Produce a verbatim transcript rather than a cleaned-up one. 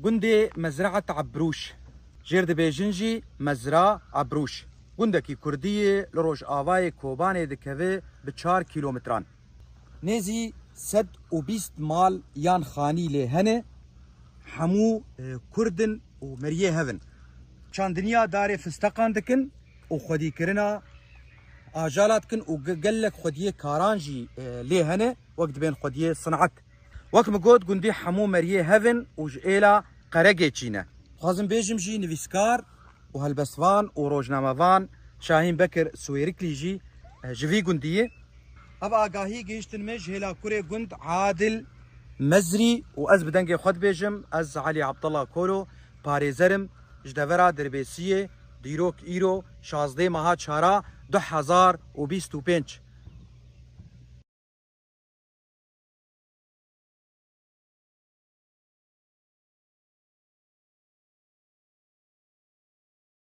Gundê Mezraet Ebrûş, jêr dibêjin jî Mezra Ebrûş. Gundekî kurdî ye, li rojavayê Kobanê dikeve bi çar kîlometran. Nêzî sed û bîst mal yan xanî lê hene, hemû, e, kurd in û meriyê hev in. Çandiniya darê fisteqan dikin û xwedîkirina ajala dikin û ge-, gelek xwediyê karan jî, e, lê hene, wek dibên xwediyê sinat. Wek min got, gundî hemû meriyê hev in û ji êla Qeregê çî ne. Dixwazim bêjim jî nivîskar û helbestvan û rojnamevan Şahîn Bekir Swêriklî jî, e, ji vî gundî ye. Ev agahî gihiştin me ji hêla kurê gund Adil Mezrî û ez bi dengê xwe dibêjim, ez Elî Abdullah Kolo, parêzer im ji devera Dirbêsiyê, dîrok îro şazdeh meha çara du hezar û bîst û pênc.